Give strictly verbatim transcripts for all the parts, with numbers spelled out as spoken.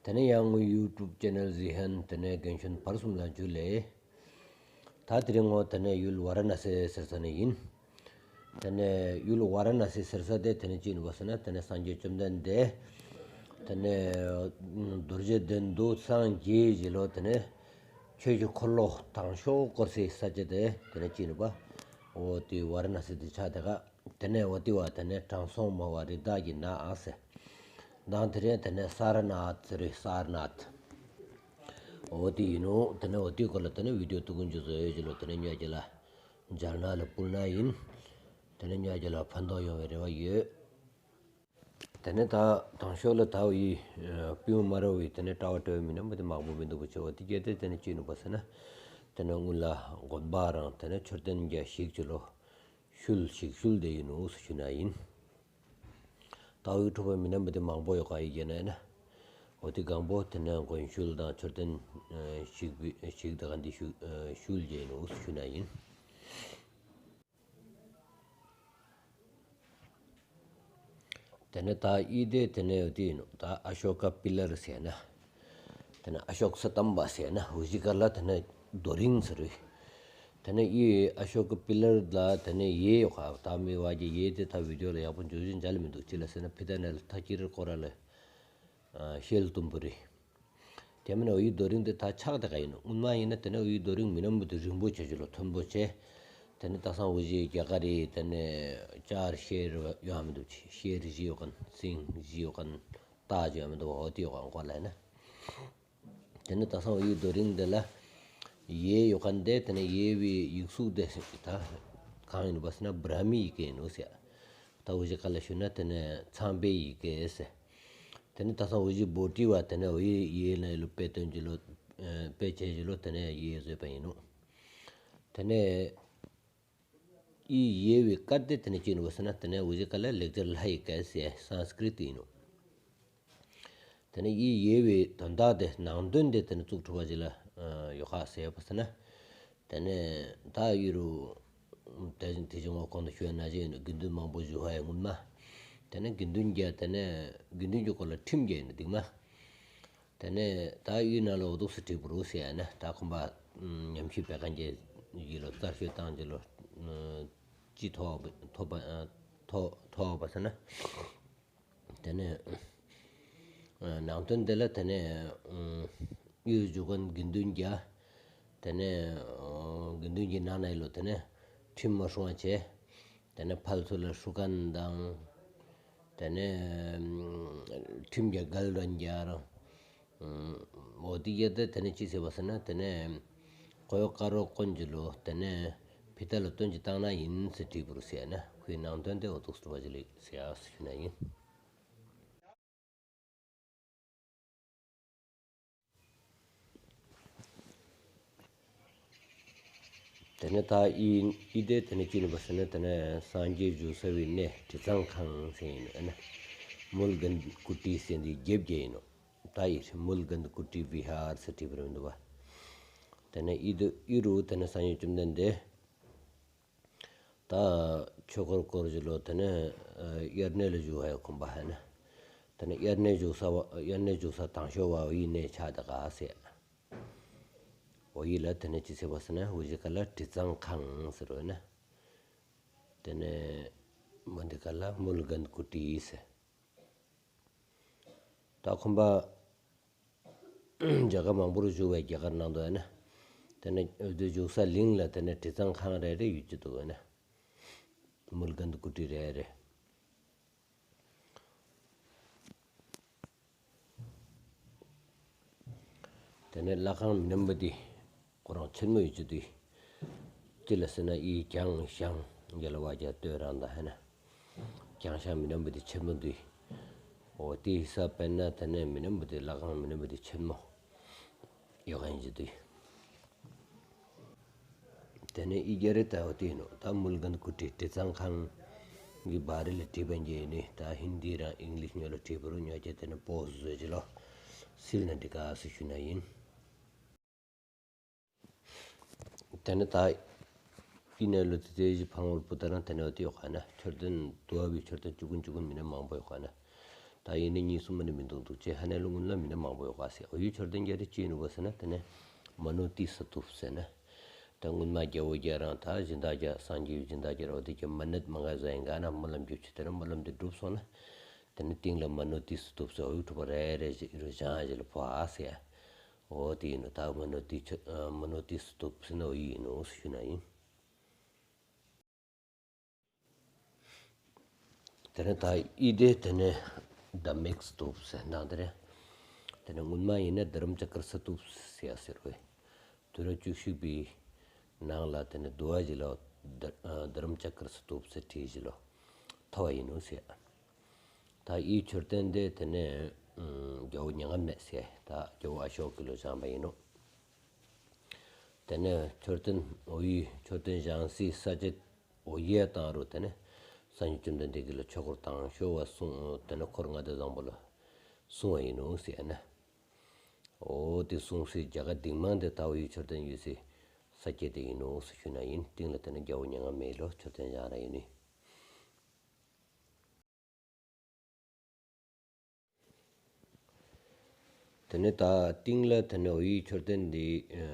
དེ་ནས་ཡང་ངུ་ཡུ་ཊུབ་ཅེ་ནལ་གཟིགས་མཁན་དེ་ནས་རྒན་གཞོན་བར་གསུམ་ལ་འཇུ་ལེ། ད་དེ་རིང་ངོ་དེ་ནས་ཡུལ་ཝ་ར་ན་སི་ཟེར་ས་ནས་ཡིན། དེ་ནས་ཡུལ་ཝ་ར་ན་སི་ཟེར་ས་དེ་དེ་ནས་ཅི་ཡིན་པ་ཟེར་ན། དེ་ནས་སངས་རྒྱས་བཅོམ་ལྡན་འདས་དེ་ནས་རྡོ་རྗེ་གདན་དུ་སངས་རྒྱས་ཞིནམ་ལས་དེ་ནས་ཆོས་ཀྱི་འཁོར་ལོ་དང་ཤོས་བསྐོར་སའི་ས་ཆ་དེ་དེ་ནས་ཅི་ཡིན་པ། འོ་དེ་ཝ་ར་ན་སི་དེ་ཆགས་དེ་ག། དེ་ནས་འོ་དེ་བ་དེ་ནས་དྲང་སྲོང་མ་བ་རི་དྭགས་ཀྱི་ནགས་ཟེར། མདང་དེ་རིང་དེ་ནས་སཱ་ར་ནཱཐ་ཟེར་རུ་སཱ་ར་ནཱཐ། འོ་དེ་ཡིན་ནོ། དེ་ནས་འོ་དེའི་སྐོར་ལ་དེ་ནས་བི་ཌིའོ་ཏུ་ཀུན་འཇུ་བཟོ་ཡོད་ཅི་ལོ། དེ་ནས་ཉོ་ཅི་ལ་མཇལ་ན་ལ་ཕུལ་ན་ཡིན། དེ་ནས་ཉོ་ཅི་ལ་ཕན་ཐོགས་ཡོང་བའི་རེ་བ་ཡོད། དེ་ནས་ད་དང་ཤོས་ལ་ད་འི་པུས་མོ་མ་ར་བའི་དེ་ནས་དྲ་བ་སྤྲོད་མི་ནམ་བུ་དེ་མང་པོ་མི་འདུག་པ་ཆེ་བ་དེ་གལ་ཏེ་དེ་ནས་ཅི་ཡིན་པ་ཟེར་ན། དེ་ནས་སྔོན་ལ་དགོན་པ་རང་དེ་ནས་མཆོད་རྟེན་རྒྱ་བཞིག་ཅི་ལོ། ཤུལ་ཞིག་ཤུལ་དེ་ཡིན་ནོ་ཟེར་ཞུ་ན་ཡིན། ད་འི་ཐུབ་པ་མི་ནམ་བུ་དེ་མང་པོ་ཡོད་ག་ཡི་གེ་ན་ཡིན་ན། འོ་དེ་གང་པོ་དེ་ནས་དགོན་ཤུལ་དང་མཆོད་རྟེན་ཞིག་པའི་ཞིག་དེ་ག་འདི་ཤུལ་ཞིག་དེ་ཡིན་ནོ་ཟེར་ཞུ་ན་ཡིན། དེ་ནས་ད་འི་དེ་དེ་ནས་འོ་དེ་ཡིན་ནོ། ད་ཨ་ཤོ་ཀ་པི་ལར་ཟེར་ན། དེ་ནས་ཨ་ཤོཀ་སྟམ་བ་ཟེར་ན་འུ་ཅི་ག་ལ་དེ་ནས་རྡོ་རིང་ཟེར་རུ། དེ་ནས་འི་ཨ་ཤོཀ་པི་ལར་ལ་དེ་ནས་ཡེ་ཡོད་ག། ད་མི་བ་གི་ཡེ་དེ་ད་བི་ཌིའོ་ལ་ཡག་པོ་འཇུ་ཞིན་མཇལ་མི་འདུག་ཅི་ལ་ཟེར་ན་ཕི་ད་ནས་ལ་ཐ་ཀིར་ཀོ་ར་ལ་ཤེལ་དུམ་བུ་རེད། དེ་མིན་ན་འི་རྡོ་རིང་དེ་ད་ཆག་དེ་ག་ཡིན་ནོ། སྔོན་མ་ཡིན་ན་དེ་ནས་འི་རྡོ་རིང་མི་ནམ་བུ་དེ་རིང་པོ་ཆེ་ཞིག་ལོ་མཐོན་པོ་ཆེ། དེ་ནས་ད་སང་འུ་ཅི་རྒྱ་གར་རི་དེ་ནས་ཅར་ཤེར་ཡོད་མི་འདུག་ཅི། ཤེར་བཞི་ཡོད་མཁན་སེང་བཞི་ཡོད་མཁན་རྟ་བཞི་ཡོད་མི་འདུག་འོ་དེ་ཡོད་མཁན་གོ་ལ་ཡིན་ན། དེ་ནས་ད་སང་འི་རྡོ་རིང་དེ་ལ་ཡེ་ཡོད་མཁན་དེ་དེ་ནས་ཡེ་བའི་ཡིག་གཟུགས་དེ་ད་གང་ཡིན་པ་ཟེར་ན་བྲ་མི་ཡི་གེ་ཡིན་ནོ་ཟེར། ད་འུ་ཅི་ག་ལ་ཞུ་ན་དེ་ནས་ཚངས་པའི་ཡི་གེ་ཟེར། དེ་ནས་ད་སང་འུ་ཅི་བོ་ཊི་བ་དེ་ནས་འི་ཡེ་ནས་ལོ་དཔེ་སྟོན་ཅི་ལོ། དཔེ་བྱེད་ཅི་ལོ་དེ་ནས་ཡེ་བཟོས་པ་ཡིན་ནོ། དེ་ནས་འི་ཡེ་བའི་སྐད་དེ་དེ་ནས་ཅི་ཡིན་པ་ཟེར་ན་དེ་ནས་འུ་ཅི་ག་ལ་ལེགས་སྦྱར་ལྷ་ཡི་སྐད་ཟེར་སཾ་སྐྲྀ་ཏ་ཡིན་ནོ། དེ་ནས་འི་ཡེ་བའི་དོན་དག་དེ་ནང་དོན་དེ་དེ་ནས་ཙུག་ཐུབ་པ་ཅིག་ལ་ཡོད་ག་ཟེར་བ་ཟེར་ན། དེ་ནས་ད་འི་རུ་དེ་བཞིན་དེ་བཞིན་འོ་གོང་དུ་ཞུ་ཡ་ནང་བཞིན་དགེ་འདུན་མང་པོ་བཞུགས་ཡ་སྔོན་མ། དེ་ནས་དགེ་འདུན་གྱི་དེ་ནས་དགེ་འདུན་གྱི་སྐོར་ལ་ཁྲིམས་བརྒྱབ་ཡིན་ནོ་འདུག་མ། དེ་ནས་ད་འི་ནང་ལོ་འདུག་སེ་བྲིས་པ་རུ་ཟེར་ཡ་ན་ད་ཁོམ་པ་ཉམས་ཞིབ་བྱེད་མཁན་གྱི་ཡིད་ལ་རྩད་ཤོད་བཏང་རྒྱུ་ལོ། ཅི་ཐོབ་ཐོབ་ཐོབ་ཐོབ་པ་ཟེར་ན། དེ་ནས་ནང་དོན་དེ་ལ་དེ་ནས་འི་རུ་བཞུགས་མཁན་དགེ་འདུན་གྱི་དེ་ནས་དགེ་འདུན་གྱི་ནང་ན་ཡི་ལོ་དེ་ནས་ཁྲིམས་མ་སྲུང་བ་བྱས། དེ་ནས་ཕར་ཚུར་ལ་ཧྲུ་མཁན་དང་། དེ་ནས་ཁྲིམས་ཀྱི་འགལ་རྐྱེན་རྒྱག་རང་། འོ་དེ་གྱད་དེ་དེ་ནས་ཅི་ཟེར་བ་ཟེར་ན་དེ་ནས་གོས་དཀར་པོ་གོན་རྒྱུ་ལོ་དེ་ནས་ཕི་ཏ་ལ་སྟོན་ཅིག་བཏང་ན་ཡིན་ཟེར་བྲིས་པ་རུ་ཟེར་ན་ཁོའི་ནང་དོན་དེ་འོ་འདུག་སེ་བྲིས་པ་ཅིག་ལོ་ཟེར་ཡ་ཟེར་ཞུ་ན་ཡིན། དེ་ནས་ད་འི་འི་དེ་དེ་ནས་ཅི་ཡིན་པ་ཟེར་ན་དེ་ནས་སངས་རྒྱས་བཞུགས་ས་བའི་གནས་དྲི་གཙང་ཁང་ཟེར་ཡིན་ནོ། ཨ་ནི་མུལ་གན་ཀུ་ཊི་ཟེར་འདི་རྒྱབ་རྒྱབ་ཡིན་ནོ། ད་འི་མུལ་གན་ཀུ་ཊི་བི་ཧར་ཟེར་བྲིས་པ་རེད་མི་འདུག་པ། དེ་ནས་འི་དེ་འི་རུ་དེ་ནས་སངས་རྒྱས་བཅོམ་ལྡན་འདས་ད་ཆོས་འཁོར་བསྐོར་རྒྱུ་ལོ་དེ་ནས་དབྱར་གནས་ལ་བཞུགས་ཡ་ཁོམ་པ་ཧ་ན། དེ་ནས་དབྱར་གནས་བཞུགས་ས་བ་དབྱར་གནས་བཞུགས་ས་དང་ཤོས་བ་འི་གནས་ཆགས་ད་ག་ཟེར། འོ་འི་ལ་དེ་ནས་ཅི་ཟེར་བ་ཟེར་ན་འུ་ཅི་ག་ལ་དྲི་གཙང་ཁང་ཟེར་རོ་ན། དེ་ནས་མ་འདི་ག་ལ་མུལ་གན་ཀུ་ཊི་ཟེར། ད་ཁོམ་པ་རྒྱ་གར་མང་པོ་རུ་བཞུགས་པའི་རྒྱ་གར་ནང་དུ་ཡིན་ན། དེ་ནས་འདི་བཞུགས་ས་གླིང་ལ་དེ་ནས་དྲི་གཙང་ཁང་རེ་རེ་ཡོད་ཀྱི་འདུག་ཡིན་ན། མུལ་གན་ཀུ་ཊི་རེ་རེ། དེ་ནས་ལྷ་ཁང་མི་ནམ་བུ་དེ་ཁོ་རང་ཆེན་མོ་ཡོད་ཀྱི་འདུག་ཅི་ལ་ཟེར་ན་འི་གྱང་ཤང་རྒྱལ་བ་རྒྱ་སྟོད་རང་དང་ཧེ་ན། གྱང་ཤང་མི་ནམ་བུ་དེ་ཆེན་མོ་འདུག་འོ་དེ་ཧི་སབ་དཔེར་ན་དེ་ནས་མི་ནམ་བུ་དེ་ལྷ་ཁང་མི་ནམ་བུ་དེ་ཆེན་མོ་ཡོད་མཁན་ཅིག་འདུག་དེ་ནས་འི་ག་རེ་ད་འོ་དེ་ཡིན་ནོ། ད་མུལ་གན་ཀུ་ཊི་དྲི་གཙང་ཁང་གི་བར་ལ་བྲིས་པ་ཡིན་ནི། ད་ཧིན་དི་རང་ཨིང་ལིཤ་ཉོ་ལ་བྲིས་པ་རུ་ཉོ་ཅེ་དེ་ནས་པོ་སི་བཟོས་ཅི་ལོ་སིལ་ན་འགྲིག་ག་ཟེར་ཞུ་ན་ཡིན། དེ་ནས་ད་ཡིན་ན་ལོ་དེ་དེ་བཞི་ཕང་བོར་བུ་ད་རང་དེ་ནས་འོ་དེ་ཡོད་ག་ན་མཆོད་རྟེན་དུ་བ་བའི་མཆོད་རྟེན་བཅུ་དགུ་བཅུ་དགུ་མི་ནམ་མང་པོ་ཡོད་ག་ན། ད་ ད་ཨིན་ནི་གཉིས་སུ་མ་ནི་མི་འདུག་འདུག་ཅེས་ཧ་ནེ་ལུ་སྔུན་ལ་མི་ནི་མང་པོ་ཡོད་ག་ཟེར། འོ་ཡི་མཆོད་རྟེན་གྱ་རེ་ཅི་ཨིན་ནོག་ཟེར་ན་དེ་ནེ་མ་ནོ་ཏི་སྟུབ་ཟེར་ན། ད་སྔུན་མ་རྒྱལ་བོ་རྒྱལ་རང་ད་སྦྱིན་བདག་རྒྱ་སངས་རྒྱས་སྦྱིན་བདག་རྒྱ་ར་འོ་དེ་གྱ་མ་ནོད་མ་ག་ཟ་ཡིན་ག་ན་སྨོན་ལམ་རྒྱུ་ཆེ་དེ་ནེ་སྨོན་ལམ་དེ་འགྲུབ་སོང་ན། དེ་ནེ་སྟེང་ལ་མ་ནོ་ཏི་སྟུབ་ཟེར་འོ་ཡི་ཐུབ་པ་རེ་རེ་ཞིག་རུ་བཞེངས་ཞིག་ལ་ཕོ་ཨ་ཟེར། འོ་དེ་ཨིན་ནོག་ད་མ་ནོ་ཏི་མཆོད་མ་ནོ་ཏི་སྟུབ་ཟེར་ན་འོ་ཡི་ཨིན་ནོག་ཟེར་ཞུ་ནི་ཨིན། དེ་ནེ་ད་ཨི་དེ་དེ་ནེ་དྷརྨིག་སྟུབ་ཟེར་ནང་དེ་རེད། དེ་ནེ་སྔུན་མ་ཨིན་ན་དྷརྨ་ཅཀྲ་སྟུབ་ཟེར་ཡ་ཟེར་བས། དུས་རབས་བཅུ་གཅིག་པའི་ནང་ལ་དེ་ནེ་དུ་བ་ཞིག་ལ་དྷརྨ་ཅཀྲ་སྟུབ་ཟེར་བྲིས་ཞིག་ལ་ཐོབ་པ་ཨིན་ནོག་ཟེར། ད་ཨི་མཆོད་རྟེན་དེ་དེ་ནེ་རྒྱལ་བོ་མྱ་ངན་མེད་ཟེར་ད་རྒྱལ་བོ་ཨ་ཤོ་ཀ་ལུ་བཞེངས་པ་ཨིན་ནོག་དེ་ནེ་མཆོད་རྟེན་འོ་ཡི་མཆོད་རྟེན་བཞེངས་སའི་ས་ཆ་འོ་ཡི་ཡ་བཏང་རུང་དེ་ནེ་སངས་རྒྱས་བཅོམ་ལྡན་འདས་ཀྱིས་ལ་ཆོས་འཁོར་དང་ཤོ་བ་གསུངས། དེ་ནེ་འཁོར་ལྔ་སྡེ་བཟང་པོ་ལ་གསུངས་པ་ཨིན་ནོག་ཟེར་ན། འོ་དེ་གསུངས་སའི་རྒྱ་གར་གདིང་མ་དེ་ད་འོ་ཡི་མཆོད་རྟེན་ཡོད་སའི་ས་ཆ་དེ་ཨིན་ནོག་ཟེར་ཞུ་ནི་ཨིན། སྟེང་ལ་དེ་ནེ་རྒྱལ་བོ་མྱ་ངན་མེད་ལུ་མཆོད་རྟེན་བཞེངས་ར་ཨིན་ནི། དེ་ནེ་ད་སྟེང་ལ་དེ་ནེ་འོ་ཡི་མཆོད་རྟེན་འདི་ཨ་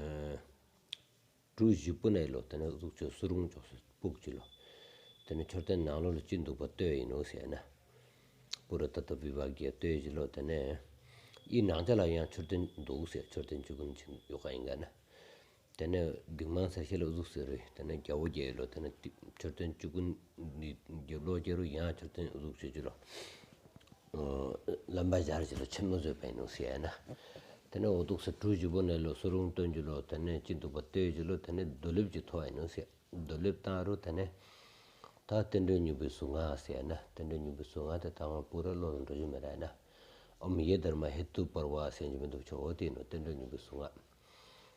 གྲུ་བཞི་པོ་ནེ་ལོ་དེ་ནེ་གཟུགས་ཅོག་སུ་རུང་ཅོག་སུ་སྤུག་ཅིག་ལོ། དེ་ནེ་མཆོད་རྟེན་ནང་ལོགས་ལ་ཅི་འདུག་པ་ལྟོས་ཨིན་ནོག་ཟེར་ན། པུ་ར་ཏཏྭ་བི་བྷཱ་ཀྱ་ལྟོས་ཅིག་ལོ། དེ་ནེ་ཨི་ནང་ཆ་ལ་ཡང་མཆོད་རྟེན་འདུག་ཟེར། མཆོད་རྟེན་བཅུ་དགུ་ཅིག་ཡོད་ག་ཨིན་ག་ན། དེ་ནེ་གདིང་མ་ས་ཤེལ་ལ་གཟུགས་ཟེར་རེ་དེ་ནེ་རྒྱལ་བོ་རྒྱལ་ལོ། དེ་ནེ་མཆོད་རྟེན་བཅུ་དགུ་ནི་རྒྱབ་ལོགས་རྒྱལ་རུ་ཡང་མཆོད་རྟེན་གཟུགས་ཅོག་ཅིག་ལོ། ཨ་ལམ་པ་བཞག་ཅིག་ལོ་ཆེན་མོ་བཟོས་པ་ཨིན་ནོག་ཟེར་ན། དེ་ནེ་འོ་འདུག་ས་གྲུ་བཞི་པོ་ནེ་ལོ་སུ་རུང་བཏོན་ཅིག་ལོ། དེ་ནེ་ཅི་འདུག་པ་ལྟོས་ཅིག་ལོ། དེ་ནེ་རྡོ་ལེབ་ཅིག་ཐོབ་པ་ཨིན་ནོག་ཟེར། རྡོ་ལེབ་བཏང་རུང་དེ་ནེ་ད་རྟེན་འབྲེལ་མྱུར་བའི་གཟུངས་སྔགས་ཟེར་ན། རྟེན་འབྲེལ་མྱུར་བའི་གཟུངས་སྔགས་དེ་ད་ང་པུ་ར་ལོ་འགྲོ་རྒྱུ་མེད་ར་ན། ཨོཾ་ཡེ་དྷརྨ་ཧེ་ཏུ་པར་བ་ཟེར་གྱི་མི་འདུག་ཆོག་འོ་དེ་ཨིན་ནོག་རྟེན་འབྲེལ་མྱུར་བའི་གཟུངས་སྔགས།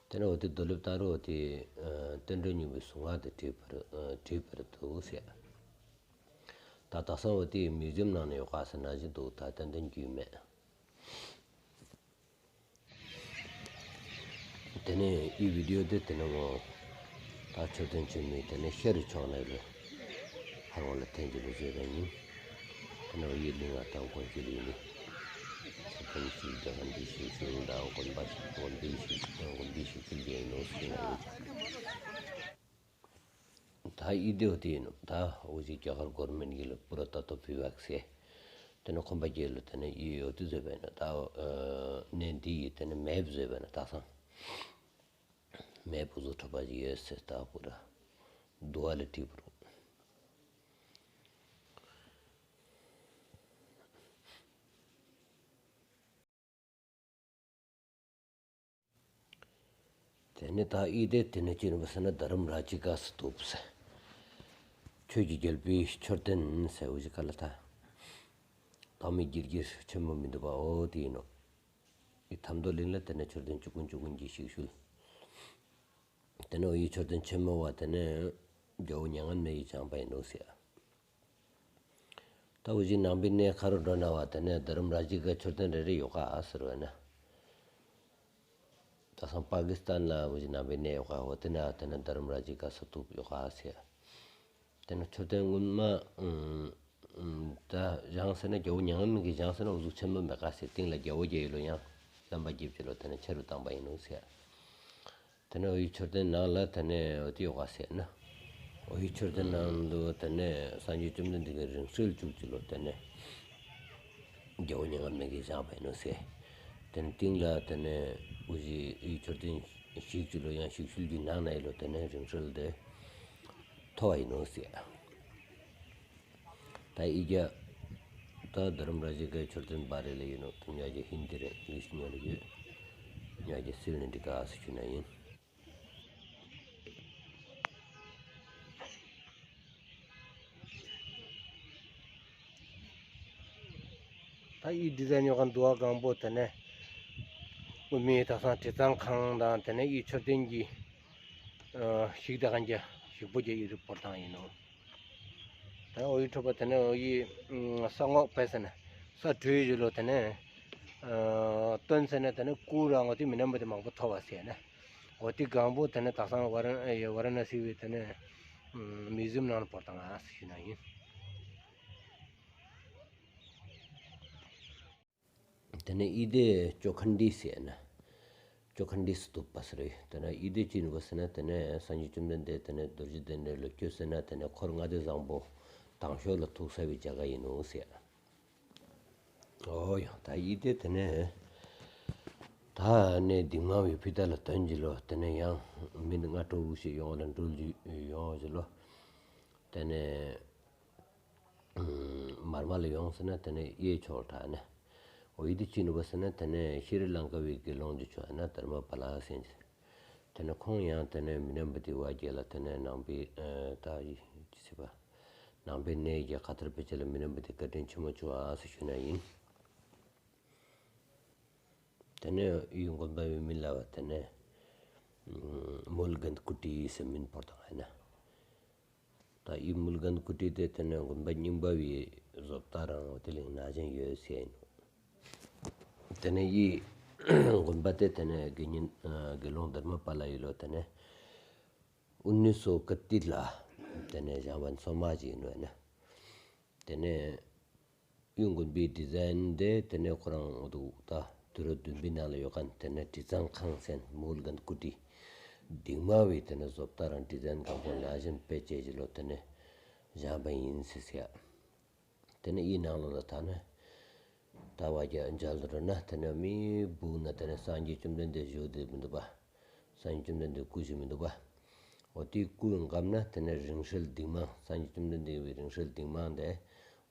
དེ་ནེ་འོ་དེ་རྡོ་ལེབ་བཏང་རུང་འོ་དེ་ཨ་རྟེན་འབྲེལ་མྱུར་བའི་གཟུངས་སྔགས་དེ་བྲིས་པར་ཨ་བྲིས་པར་འདུག་ཟེར། ད་ད་སང་འོ་དེ་མིའུ་ཟིམ་ནང་ན་ཡོད་ག་ཟེར་ན་ཅིག་འདུག་ད་ཏན་ཏན་རྒྱུས་མེད། དེ་ནེ་ཨི་བི་ཌི་ཡོ་དེ་དེ་ནེ་འོ་ད་མཆོད་རྟེན་ཆེན་མོའི་དེ་ནེ་ཤར་རི་ཕྱོགས་ནེ་ལས་ཧར་བ་ལ་འཐེན་ཅིག་ལོ་བཟོས་པ་ཨིན། དེ་ནེ་འོ་ཡི་ལི་ང་དང་གོན་ཅིག་ལི་ནི། མཆོད་རྟེན་ཞིག་རྒྱ་གར་འདི་ཞིག་ཞུ་ད་གོན་པ་ཞིག་གོན་འདི་ཞིག་གོན་འདི་ཞིག་ཅིག་ལི་ནོག་ཟེར་ན་ཡོད། ད་ཨི་དེ་འོ་དེ་ཨིན་ནོག་ད་འོ་ཅི་རྒྱ་གར་གོར་མེན་གྱི་ལ་པུ་ར་ཏཏྭ་བི་བྷཱ་ཀ་ཟེར། དེ་ནེ་ཁོམ་པ་རྒྱལ་ལོ་དེ་ནེ་ཨི་འོ་དེ་བཟོས་པ་ཨིན་ནོག་ད་ཨ་གནས་འདི་ཡི་དེ་ནེ་མེབ་བཟོས་པ་ཨིན་ནོག་ད་སང་མེབ་བུ་ཟོ་ཁྲོ་པ་ཅིག་ཡོད་ཟེར། ད་པུ་ར་དུ་བ་ལ་བྲིས་པ་རུ། དེ་ནེ་ད་ཨི་དེ་དེ་ནེ་ཅི་ཨིན་པ་ཟེར་ན་དྷརྨ་རཱ་ཇི་ཀ་སྟུབ་ཟེར། ཆོས་ཀྱི་རྒྱལ་པོའི་མཆོད་རྟེན་ཟེར་འོ་ཅི་ག་ལ་ད། ད་མི་དཀྱིལ་དཀྱིལ་ཆེན་མོ་མི་འདུག་པ་འོ་དེ་ཨིན་ནོག་ཨི་ཐམ་རྡོ་གླིང་ལ་དེ་ནེ་མཆོད་རྟེན་བཅུ་དགུ་བཅུ་དགུ་གྱི་ཞིག་ཤུལ། དེ་ནེ་འོ་ཡི་མཆོད་རྟེན་ཆེན་མོ་བ་དེ་ནེ་རྒྱལ་བོ་མྱ་ངན་མེད་ཀྱིས་བཞེངས་པ་ཨིན་ནོག་ཟེར། ད་འོ་ཅི་ནང་པའི་གནས་ཁ་རུ་འགྲོ་ན་བ་དེ་ནེ་དྷརྨ་རཱ་ཇི་ཀ་མཆོད་རྟེན་རེ་རེ་ཡོད་ག་ཟེར་བ་ན། ད་སང་པ་ཀི་སི་ཐན་ལ་འོ་ཅི་ནང་པའི་གནས་ཡོད་ག་འོ་དེ་ན་དེ་ནེ་དྷརྨ་རཱ་ཇི་ཀ་སྟུབ་ཡོད་ག་ཟེར། དེ་ནེ་མཆོད་རྟེན་སྔུན་མ་ཨ་ཨ་ད་བཞེངས་ཟེར་ན་རྒྱལ་བོ་མྱ་ངན་མེད་ཀྱིས་བཞེངས་ཟེར་ན་འུ་ཟུག་ཆེན་མོ་མེད་ག་ཟེར། སྟེང་ལ་རྒྱལ་བོ་རྒྱལ་ལོ་ཡང་ལམ་པ་རྒྱབ་ཅིག་ལོ་དེ་ནེ་ཆེ་རུ་བཏང་པ་ཨིན་ནོག་ཟེར། དེ་ནེ་འོ་ཡི་མཆོད་རྟེན་ནང་ལ་དེ་ནེ་འོ་དེ་ཡོད་ག་ཟེར་ན། འོ་ཡི་མཆོད་རྟེན་ནང་ལུ་དེ་ནེ་སངས་རྒྱས་བཅོམ་ལྡན་འདས་ཀྱི་རིང་བསྲེལ་བཅུག་ཅིག་ལོ་དེ་ནེ་རྒྱལ་བོ་མྱ་ངན་མེད་ཀྱིས་བཞེངས་པ་ཨིན་ནོག་ཟེར། དེ་ནེ་སྟེང་ལ་དེ་ནེ་འོ་ཅི་ཡི་མཆོད་རྟེན་ཞིག་ཅིག་ལོ་ཡང་ཞིག་ཤུལ་གྱི་ནང་ན་ཡི་ལོ་དེ་ནེ་རིང་བསྲེལ་དེ་ཐོབ་པ་ཨིན་ནོག་ཟེར། ད་ཨི་རྒྱ་ད་དྷརྨ་རཱ་ཇི་ཀའི་མཆོད་རྟེན་བར་རེ་ལ་ཨིན་ནོག་ད་ཉ་རྒྱ་ཧིན་དི་རེ་ལིས་ཉོ་ལ་ཡོད། ཉ་རྒྱ་སིལ་ནི་འདི་ག་ཟེར་ཞུ་ན་ཨིན། ད་ཨི་ཌི་ཛའིན་ཡོད་ཁན་དུ་བ་གང་པོ་དེ་ནེ་མི་ད་སང་དྲི་གཙང་ཁང་དང་དེ་ནེ་ཨི་མཆོད་རྟེན་གྱི་ཨ་ཞིག་ད་གན་རྒྱ་ཞིག་པོ་རྒྱ་ཨི་རུ་བོར་ཐང་ཨིན་ནོག་ད་འོ་ཡི་ཁྲོ་པ་དེ་ནེ་འོ་ཡི་ས་ངོགས་པས་ཟེར་ན་ས་དྲོད་ཡི་ལོ་དེ་ནེ་ཨ་སྟོན་ཟེར་ན་དེ་ནེ་ཀུ་ར་ངོ་དེ་མི་ནམ་པ་དེ་མང་པོ་ཐོབ་པ་ཟེར་ན། འོ་དེ་གང་པོ་དེ་ནེ་ད་སང་ཝ་ར་ཝ་ར་ཎ་སི་བའི་དེ་ནེ་མིའུ་ཟིམ་ནང་ལ་བོར་ཐང་ཨ་ཟེར་ཞུ་ན་ཨིན། དེ་ནས་ཨི་དེ་ཅོ་ཁན་དི་ཟེར་ན། ཅོ་ཁན་དི་སྟུ་པ་ཟེར་རེད། དེ་ནས་ཨི་དེ་ཅི་ནུ་བ་ཟེར་ན་དེ་ནས་སངས་རྒྱས་བཅོམ་ལྡན་འདས་དེ་ནས་རྡོ་རྗེ་གདན་ལ་སྐྱོད་ཟེར་ན་དེ་ནས་འཁོར་ལྔ་སྡེ་བཟང་པོ་དང་ཤོས་ལ་ཐུག་ས་བའི་རྒྱ་གར་ཡིན་ནོ་ཟེར། ཨོ་ཡང་ད་ཨི་དེ་དེ་ནས་ད་ནས་དིང་མ་བའི་ཕི་ཏ་ལ་དོན་གྱི་ལོ་དེ་ནས་ཡང་མི་སྔ་དྲོ་བོ་ཞིག་ཡོང་ལ་འགྲུལ་གྱི་ཡོང་གི་ལོ་དེ་ནས། མར་མ་ལ་ཡོང་ཟེར་ན་དེ་ནས་གཡས་ཕྱོགས་དྲག་ནས། འོ་ཨི་དེ་ཅི་ནུ་བ་ཟེར་ན་དེ་ནས་ཤྲི་ལང་ཀ་བའི་དགེ་སློང་དེ་ཚོ་ན་དྷརྨ་པཱ་ལ་ཟེར་ནས། དེ་ནས་ཁོང་ཡང་དེ་ནས་མི་རྣམ་པ་དེ་བ་རྒྱལ་ལ་དེ་ནས་ནང་པའི་ད་ཡི་ཅི་ཟེར་བ། ནང་པའི་གནས་ཀྱི་ཁ་ཐར་པའི་ཆེད་ལ་མི་རྣམ་པ་དེ་བཀའ་དྲིན་ཆེན་མོ་བྱུང་ཨ་ཟེར་ཞུ་ན་ཡིན། དེ་ནས་ཡུལ་དགོན་པ་བའི་མི་ལ་བ་དེ་ནས་མུལ་གནྡ་ཀུ་ཊི་ཟེར་མིང་བོར་དང་ཨ་ན། ད་ཡི་མུལ་གནྡ་ཀུ་ཊི་དེ་དེ་ནས་དགོན་པ་རྙིང་པ་བའི་བཟོ་ལྟ་རང་འོ་དེ་ལས་ན་གཞོན་ཡོད་ཟེར་ཡིན་ནོ། དེ་ནས་ཡི་དགོན་པ་དེ་དེ་ནས་དགེ་བསྙེན་དགེ་སློང་དྷརྨ་པཱ་ལ་ཡི་ལོ་དེ་ནས་ཨུ་ནི་སོ་ཨིཀ་ཏིས་ལ་དེ་ནས་བཞེངས་པ་སོ་མ་ཅིག་ཡིན་ནོ་ཡ་ན། དེ་ནས་ཡུལ་དགོན་པའི་ཌི་ཛའིན་དེ་དེ་ནས་ཁོ་རང་འོ་དུ་ད་དུས་རབས་བདུན་པའི་ནང་ལ་ཡོད་མཁན་དེ་ནས་དྲི་གཙང་ཁང་ཟེར་མུལ་གནྡ་ཀུ་ཊི་དིང་མ་བའི་དེ་ནས་བཟོ་ལྟ་རང་ཌི་ཛའིན་གང་པོ་ན་གཞོན་དཔེ་བྱས་ཀྱི་ལོ་དེ་ནས་བཞེངས་པ་ཡིན་ཟེར་ཟེར་ཡ། དེ་ནས་ཡི་ནང་ལོ་ལ་ད་ནས་ད་བ་རྒྱ་མཇལ་དུ་འགྲོ་ན་དེ་ནས་མི་སྦུག་ན་དེ་ནས་སངས་རྒྱས་བཅོམ་ལྡན་འདས་བཞུགས་བསྡད་མི་འདུག་པ། སངས་རྒྱས་བཅོམ་ལྡན་འདས་སྐུ་ཞིག་མི་འདུག་པ། འོ་དེའི་སྐུའི་འགྲམ་ན་དེ་ནས་རིང་བསྲེལ་དིང་མ་སངས་རྒྱས་བཅོམ་ལྡན་འདས་ཀྱི་རིང་བསྲེལ་དིང་མ་དེ་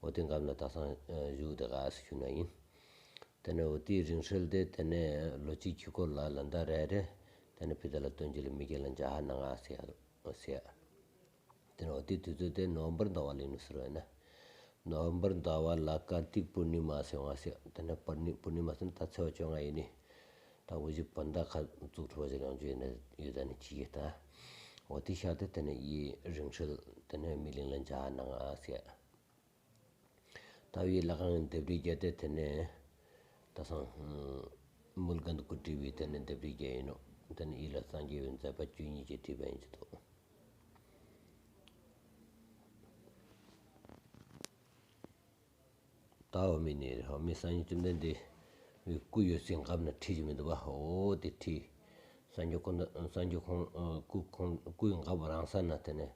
འོ་དེའི་འགྲམ་ན་ད་སངས་བཞུགས་བསྡད་ག་ཟེར་ཞུ་ན་ཡིན། དེ་ནས་འོ་དེའི་རིང་བསྲེལ་དེ་དེ་ནས་ལོ་གཅིག་གི་སྐོར་ལ་ལ་ཟླ་རེ་རེ་དེ་ནས་ཕི་ཏ་ལ་སྟོན་གྱི་ལ་མི་རྒྱལ་ལ་མཇལ་ཧ་ན་ང་ཟེར་ཡ་ཟེར་ཡ། དེ་ནས་འོ་དེ་དུས་ཚོད་དེ་ནོ་བེམ་བར་ཟླ་བ་ལ་ཡིན་ནོ་ཟེར་བས་ན། ནོ་བེམ་བར་ཟླ་བ་ལ་ཀར་ཏིག་པུར་ནི་མ་ཟེར་བ་ཟེར། དེ་ནས་པུར་ནི་པུར་ནི་མ་ཟེར་ན་ད་ཚེས་པ་བཅོ་ལྔ་ཡིན་ནི། ད་འོ་ཞིག་བོད་ཟླ་ཁ་བཙུགས་ཐུབ་པ་ཞིག་ཡོང་རྒྱུ་ཡིན་ན་ཡོད་ད་ནི་ཅི་ཡིན་ད། འོ་དེ་ཤ་དེ་དེ་ནས་ཡི་རིང་བསྲེལ་དེ་ནས་མི་གླིང་ལ་མཇལ་ན་ང་ཟེར། ད་བའི་ལྷ་ཁང་ལྡེབས་རིས་བརྒྱད་དེ་དེ་ནས་ད་སང་མུལ་གནྡ་ཀུ་ཊི་བའི་དེ་ནས་ལྡེབས་རིས་བརྒྱད་ཡིན་ནོ། དེ་ནས་ཡི་ལ་སངས་རྒྱས་པའི་མཛད་པ་བཅུ་གཉིས་ཀྱིས་བྲིས་པ་ཡིན་གྱི་འདུག། ད་འོ་མི་ནི་འོ་མི་སངས་རྒྱས་བཅོམ་ལྡན་འདས་བའི་སྐུ་ཡོད་སའི་འགྲམ་ན་ཁྲི་ཞིག་མི་འདུག་པ། འོ་དེ་ཁྲི་སངས་རྒྱས་ཁོང་སངས་རྒྱས་ཁོང་སྐུ་ཁོང་སྐུའི་འགྲམ་རང་ས་ན་དེ་ནས་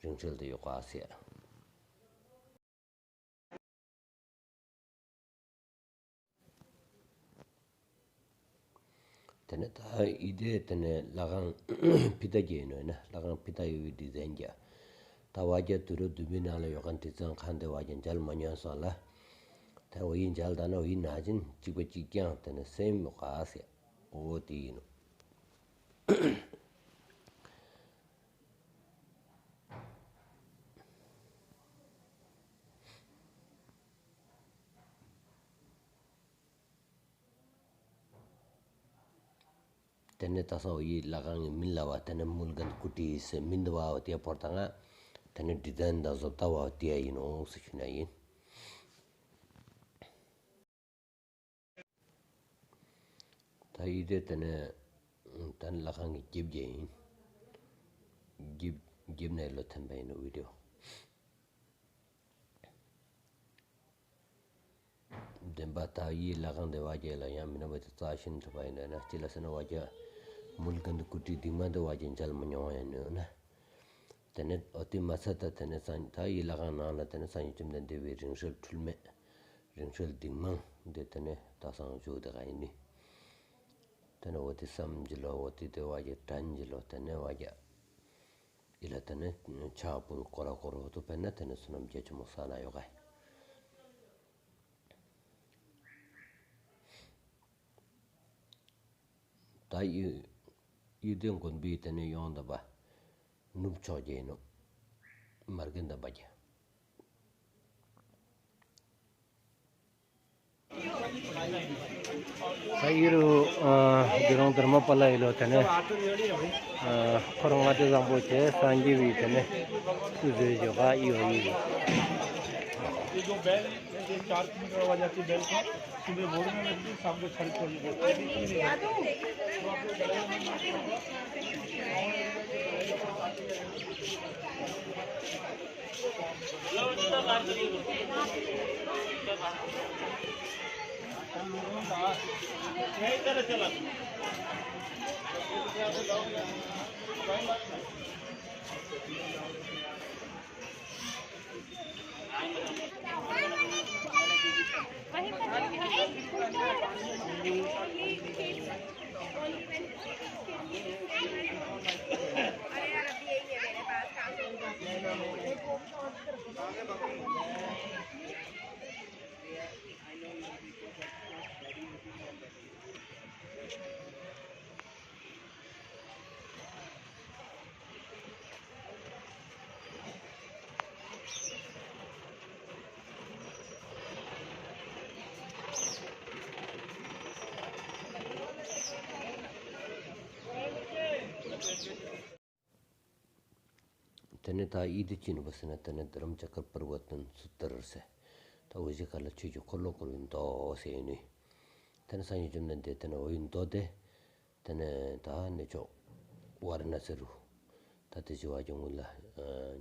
རིང་བསྲེལ་དེ་ཡོད་ག་ཟེར། དེ་ནས་ད་ཡི་དེ་དེ་ནས་ལྷ་ཁང་ཕི་ཏ་གྱི་ཡིན་ནོ་ཡིན་ན་ལྷ་ཁང་ཕི་ཏ་ཡོད་པའི་ཌི་ཛའིན་གྱི། ད་བ་རྒྱ་དུས་རབས་བདུན་པའི་ནང་ལ་ཡོད་མཁན་དྲི་གཙང་ཁང་དེ་བ་རྒྱ་མཇལ་མ་མྱོང་སོང་ལ། ད་འོ་ཡི་མཇལ་ད་ན་འོ་ཡི་ན་གཞོན་གཅིག་པ་གཅིག་རྐྱང་དེ་ནས་སེམས་མི་དགའ་ཟེར། འོ་དེ་ཡིན་ནོ། དེ་ནས་ད་སང་འོ་ཡི་ལྷ་ཁང་གི་མིང་ལ་བ་དེ་ནས་མུལ་གནྡ་ཀུ་ཊི་ཟེར་མིང་དུ་བ་འོ་དེ་བོར་ད་ང་དེ་ནས་ཌི་ཛའིན་དང་བཟོ་ལྟ་བ་འོ་དེ་ཡིན་ནོ་ཟེར་ཞུ་ན་ཡིན། ད་ཡི་དེ་དེ་ནས་ད་ནི་ལྷ་ཁང་གི་རྒྱབ་རྒྱབ་ཡིན། རྒྱབ་རྒྱབ་ནས་ལོ་ཐོན་པ་ཡིན་ནོ་བི་ཌི་ཡོ། བདེན་པ་ད་ཡི་ལྷ་ཁང་དེ་བ་རྒྱ་ལ་ཡང་མི་ན་བ་དེ་རྩ་ཤིན་ཐུབ་པ་ཡིན་ན་ཅི་ལ་ཟེར་ན་བ་རྒྱ་མུལ་གནྡ་ཀུ་ཊི་དིང་མ་དེ་བ་རྒྱ་མཇལ་མ་མྱོང་བ་ཡིན་ནོ་ན། དེ་ནས་འོ་དེ་མ་ཚད་ད་དེ་ནས་སང་ད་ཡི་ལྷ་ཁང་ནང་ལ་དེ་ནས་སངས་རྒྱས་བཅོམ་ལྡན་འདས་པའི་རིང་བསྲེལ་འཁྲུལ་མེད་རིང་བསྲེལ་དིང་མ་དེ་དེ་ནས་ད་སང་བཞུགས་དེ་ག་ཡིན་ནི། དེ་ནས་འོ་དེ་བསམ་གྱི་ལོ་འོ་དེ་དེ་བ་རྒྱ་དྲན་གྱི་ལོ་དེ་ནས་བ་རྒྱ་ཡི་ལ་དེ་ནས་ཕྱག་ཕུལ་སྐོར་ར་སྐོར་འོ་དུ་དཔེར་ན་དེ་ནས་བསོད་ནམས་རྒྱ་ཆེན་མོ་བསགས་ན་ཡོད་ག་ཡིན། ད་ཡི་ཡི་དེ་དགོན་པའི་དེ་ནས་ཡོང་ད་པ་ནུབ་ཕྱོགས་ཀྱི་ཡིན་ནོ། མར་གན་ད་པ་ཀྱི། ད་ཡི་རུ་དགེ་སློང་དྷརྨ་པཱ་ལ་ཡི་ལོ་དེ་ནས་འཁོར་ལྔ་སྡེ་བཟང་པོ་བཅས་སངས་རྒྱས་པའི་དེ་ནས་སྐུ་མཛད་ཞོ་ག་ཡི་བ་ཡི། ये जो बैल है, ये चार किलोमीटर आवाज आती है बैल का। सुबह भोर में लगती है, शाम को छह बजे। ཏེ་ནེ་ད་འི་ཏེ་ཅི་ནོ་བ་ཟེར་ན་ཏེ་ནེ་དྷརམ་ཅཀྲ་པར་བར་ཏན་སུ་ཏྲ་ཟེར། ད་འོ་ཟེ་ཀ་ལ་ཆོས་ཀྱི་འཁོར་ལོ་བསྐོར་བའི་མདོ་ཟེར་ཨིན་ནོག། ཏེ་ནེ་སངས་རྒྱས་བཅོམ་ལྡན་འདས་ཏེ་ནེ་འོ་འི་མདོ་ཏེ་ཏེ་ནེ་ད་གནས་མཆོག་ཝཱ་ར་ཎ་སི་རུ་ད་ཏེ་ཟེར་བ་ཀྱང་ངུ་ལ་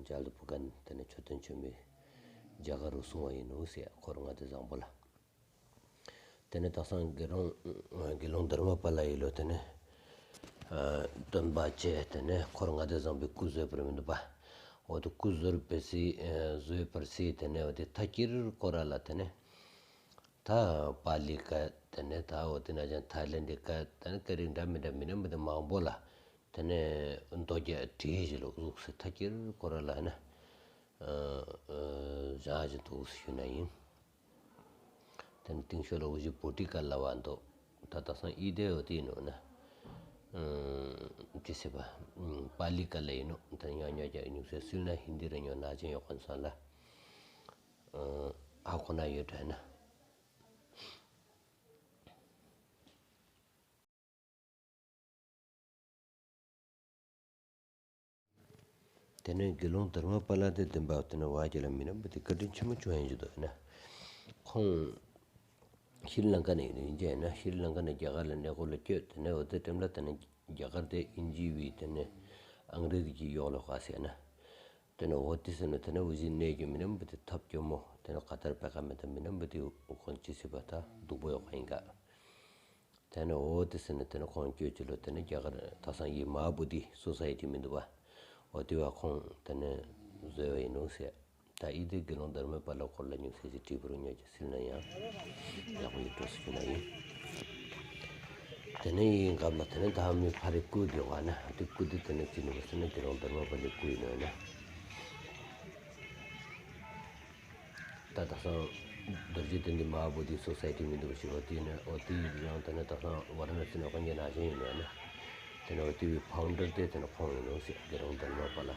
མཇལ་དུ་བུ་ཁན་ཏེ་ནེ་མཆོད་རྟེན་ཆེན་མོའི་རྒྱ་གར་རུ་གསུང་བ་ཨིན་ནོག་ཟེར། འཁོར་ལྔ་སྡེ་བཟང་པོ་ལ། ཏེ་ནེ་དག་སང་དགེ་སློང་དགེ་སློང་དྷརྨ་པཱ་ལ་ཡི་ལོ་ཏེ་ནེ་སྟོན་པ་ཅིག་ཏེ་ནེ་འཁོར་ལྔ་སྡེ་བཟང་པོའི་སྐུ་བཟོས་པར་མི་འདུག་པ། འོ་ཏེ་སྐུ་བཟོས་པར་སི་བཟོས་པར་སི་ཏེ་ནེ་འོ་ཏེ་ཐ་ཀིར་སྐོར་ར་ལ་ཏེ་ནེ་ད་པཱ་ལི་ཀ་ཏེ་ནེ་ད་འོ་ཏེ་ན་ཅང་ཐའི་ལེནཌ་ཀ་ཏེ་ནེ་ཀ་རིང་འདྲ་མི་འདྲ་མི་ནེ་མི་འདྲ་མང་པོ་ལ་ཏེ་ནེ་མདོ་རྒྱུད་བྲིས་ཞིག་ལོ་ཟུག་སེ་ཐ་ཀིར་སྐོར་ར་ལ་ཧེ་ན་བཞག་ཅིག་འདུག་ཟེར་ཞུ་ན་ཨིན། ཏེ་ནེ་རྟིང་ཤོས་ལ་འུ་ཅི་བྷོ་ཊི་ཀ་ལ་བ་འདུག། ད་དག་སང་འི་ཏེ་འོ་ཏེ་ཨིན་ནོག་ན། ཅི་ཟེར་བ། པཱ་ལི་ཀ་ལ་ཨིན་ནོག། ད་ཉོ་ཉོ་ཅ་ཉུག་སེ་སིལ་ན་ཧིན་དི་ར་ཉོ་ན་ཅན་ཡོག་ཁན་སང་ལ། ཨ་ཁོ་ན་ཡོད་དྲ་ན། ཏེ་ནེ་དགེ་སློང་དྷརྨ་པཱ་ལ་ཏེ་བདེན་པ་ཏེ་ནེ་བ་ཅིག་ལ་མི་ནེ་བ་ཏེ་བཀའ་དྲིན་ཆེན་མོ་ཅོ་ཡིན་ཅི་དོ་ན། ཁོང་ཤྲི་ལང་ཀ་ནེ་ཨིན་ནོག་ཨིན་ཅི་ན་ཤྲི་ལང་ཀ་ནེ་རྒྱ་གར་ལ་གནས་སྐོར་ལ་སྐྱོད། ཏེ་ནེ་འོ་ཏེ་ཊེམ་ལ་ཏེ་ནེ་རྒྱ་གར་ཏེ་ཨིན་ཇི་བི་ཏེ་ནེ་ཨང་རེ་ཛི་གི་ཡོག་ལོག་ག་ཟེར་ན། ཏེ་ནེ་འོ་ཏེ་ཟེར་ན་ཏེ་ནེ་འུ་ཅི་གནས་ཀྱི་མི་ནེ་བ་ཏེ་ཐབས་སྐྱོ་མོ་ཏེ་ནེ་ཁ་ཐར་པེ་ཁ་མེད་ད་མི་ནེ་བ་ཏེ་འུ་ཁོང་ཅི་ཟེར་བ་ད་སྡུག་པོ་ཡོག་ག་ཨིན་ག། ཏེ་ནེ་འོ་ཏེ་ཟེར་ན་ཏེ་ནེ་ཁོང་སྐྱོད་ཅི་ལོ་ཏེ་ནེ་རྒྱ་གར་དག་སང་འི་མ་བྷོ་དྷི་སོ་སའི་ཊི་མི་འདུག་པ། འོ་ཏེ་བ་ཁོང་ཏེ་ནེ་བཟོས་པ་ཨིན་ནོག་ཟེར། ད་འི་ཏེ་དགེ་སློང་དྷརྨ་པཱ་ལ་སྐོར་ལ་ཉུག་སེ་ཅིག་བྲིས་པོ་རུ་ཉོ་ཅིག་སིལ་ན་ཡང་ཡག་པོ་ཡོད་འགྲོ་ཟེར་ཞུ་ན་ཨིན། ཏེ་ནེ་འི་སྐབས་ལ་ཏེ་ནེ་ད་མི་ཕ་རི་སྐུ་དེ་བ་ན་ཏེ་སྐུ་དེ་ཏེ་ནེ་ཅི་ནོག་ཟེར་ན་དགེ་སློང་དྷརྨ་པཱ་ལའི་སྐུ་ཨིན་ནོག་ན། ད་དག་སང་རྡོ་རྗེ་གདན་འདི་མ་བྷོ་དྷི་སོ་སའི་ཊི་མི་འདུག་པ་ཞིག་འོ་ཏེ་ནེ་འོ་ཏེ་ཡང་ཏེ་ནེ་དག་སང་ཝཱ་ར་ཎ་སི་ནེ་ཁོང་གི་ན་ཅན་ཨིན་ནོག་ན། ཏེ་ནེ་འོ་ཏེ་བི་ཕའུན་ཌར་ཏེ་ཏེ་ནེ་ཁོང་ཨིན་ནོག་ཟེར་དགེ་སློང་དྷརྨ་པཱ་ལ།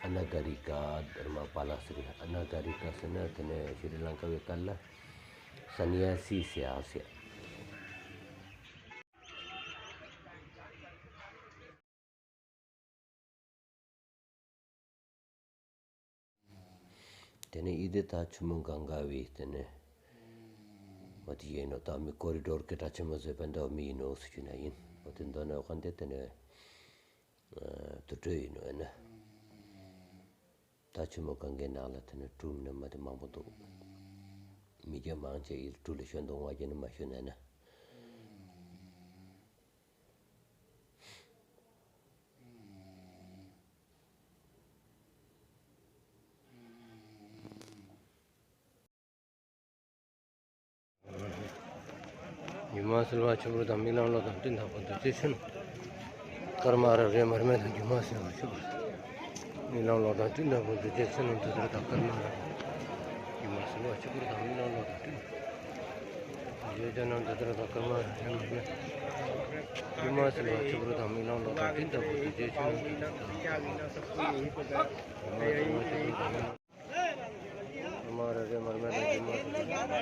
ཨ་ན་ག་རི་ཀ་དྷརྨ་པཱ་ལ་ཟེར། ཨ་ན་ག་རི་ཀ་ཟེར་ན་ཏེ་ནེ་ཤྲི་ལང་ཀ་བི་ཀ་ལ་ས་ནི་ཡ་སི་ཟེར་ཨ་ཟེར། ཏེ་ནེ་འི་ཏེ་ད་ཆུ་མོ་གངྒཱ་བི་ཏེ་ནེ་འོ་ཏེ་ཨིན་ནོག། ད་མི་ཀོ་རི་ཌོར་ཀེ་ད་ཆེན་མོ་ཟེར་བ་འདྲ་མི་ཨིན་ནོག་ཟེར་ཞུ་ན་ཨིན། འོ་ཏེ་འདོ་ན་འོ་ཁན་ཏེ་ཏེ་ནེ་དུར་ཁྲོད་ཨིན་ནོག་ཨ་ན། ད་ཆུ་མོ་གངྒཱའི་ནང་ལ་ཏེ་ནེ་གྲུ་མ་ནེ་མ་ཏེ་མང་པོ་འདུག། མི་རྒྱ་མང་ཆེ་འི་གྲུ་ལ་ཞོན་དུ་ང་རྒྱ་ནི་མ་ཞོན་ན་ན། སྒྱུ་མ་བྱེ་བ་ཆེན་པོ་དང་མི་ལང་ལོ་དང་སྤྲིན་དང་པོ་འདུ་བྱེད་ཆེན། སྐར་མ་རབ་རིབ་མར་མེ་དང་སྒྱུ་མ་བྱེ་བ་ཆེན་པོ། མི་ལང་ལོ་དང་སྤྲིན་དང་པོ་འདུ་བྱེད་ཆེན་དུ་དར་དང་སྐར་མ་རབ། སྒྱུ་མ་བྱེ་བ་ཆེན་པོ་དང་མི་ལང་ལོ་དང་སྤྲིན། འདུ་བྱེད་ཆེན་དུ་དར་དང་སྐར་མ་རབ་རིབ་མར་མེ། སྒྱུ་མ་བྱེ་བ་ཆེན་པོ་དང་མི་ལང་ལོ་དང་སྤྲིན་དང་པོ་འདུ་བྱེད་ཆེན་དུ་དར་དང་སྐར་མ་རབ་རིབ་མར་མེ་དང་སྒྱུ་མ་བྱེ་བ།